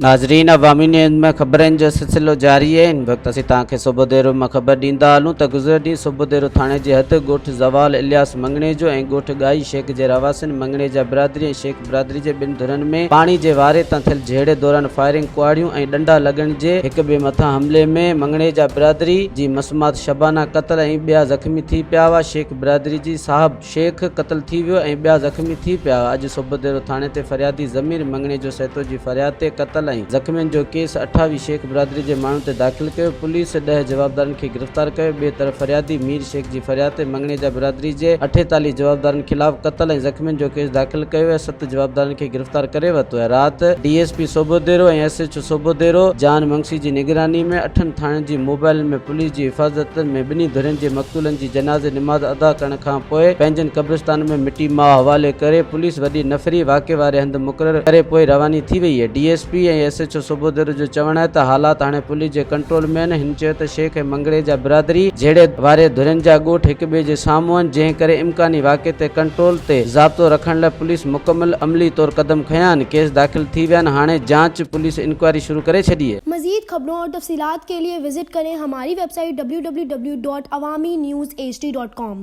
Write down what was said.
ناظرين عوامي نيوز ۾ خبرن جو سلسلو جاري آهي هن وقت اسين توهان کي صوبوديرو مان خبر ڏيندا هلون ته گذريل ڏينهن صوبوديرو ٿاڻي جي حد ڳوٺ زوال الياس مڱڻيجو ۽ ڳوٺ ڳائي شيخ جي رهواسين مڱڻيجا برادري ۽ شيخ برادري جي ٻن ڌرين ۾ پاڻي جي واري تان ٿيل جهيڙي دوران فائرنگ ڪهاڙيون ۽ ڏنڊا لڳڻ جي هڪ ٻئي مٿان حملي ۾ مڱڻيجا برادري جي مسمات شبانه قتل ۽ ٻيا زخمي ٿي پيا هئا شيخ برادري جي صاحب شيخ قتل ٿي ويو ۽ ٻيا زخمي ٿي پيا، اڄ صوبوديرو ٿاڻي تي فريادي ضمير مڱڻيجو سهتو جي فرياد تي قتل ۽ زخمين جو ڪيس 28 شيخ برادري جي ماڻهن تي داخل ڪيو، پوليس ڏهه جوابدارن کي گرفتار ڪيو، ٻئي طرف فريادي مير شيخ جي فرياد تي مڱڻيجا برادري جي 48 جوابدارن خلاف قتل ۽ زخمين جو ڪيس داخل ڪيو ۽ ست جوابدارن کي گرفتار ڪري ورتو آهي، رات D S P Sobhodero ۽ S H O Sobhodero Jan Mangsi جي نگراني ۾ اٺن ٿاڻن جي موبائلن ۾ پوليس جي حفاظت ۾ ٻنهي ڌرين جي مقتولن جي جنازي نماز ادا ڪرڻ کان پوء پنهنجن قبرستانن ۾ مٽي ماء حوالي ڪري پوليس وڏي نفري واقعي واري هنڌ مقرر ڪري پوء رواني ٿي وئي. D S P ۽ S H O Sobhodero جو چوڻ آهي ته حالات هاڻي پوليس جي ڪنٽرول ۾ آهن. هن چيو ته شيخ ۽ منگڙي جا برادري جهيڙي واري ڌرين جا ڳوٺ هڪ ٻئي جي سامهون آهن جنهن ڪري امڪاني واقعي تي ڪنٽرول تي ضابطو رکڻ لاء پوليس مڪمل عملي طور قدم کنيا آهن ڪيس داخل ٿي ويا آهن هاڻي جاچ پوليس انڪوائري شروع ڪري ڇڏي. مزيد خبرون اور تفصيلات ڪي ليي وزٽ ڪرين هماري website W W W dot Awami news H D dot com.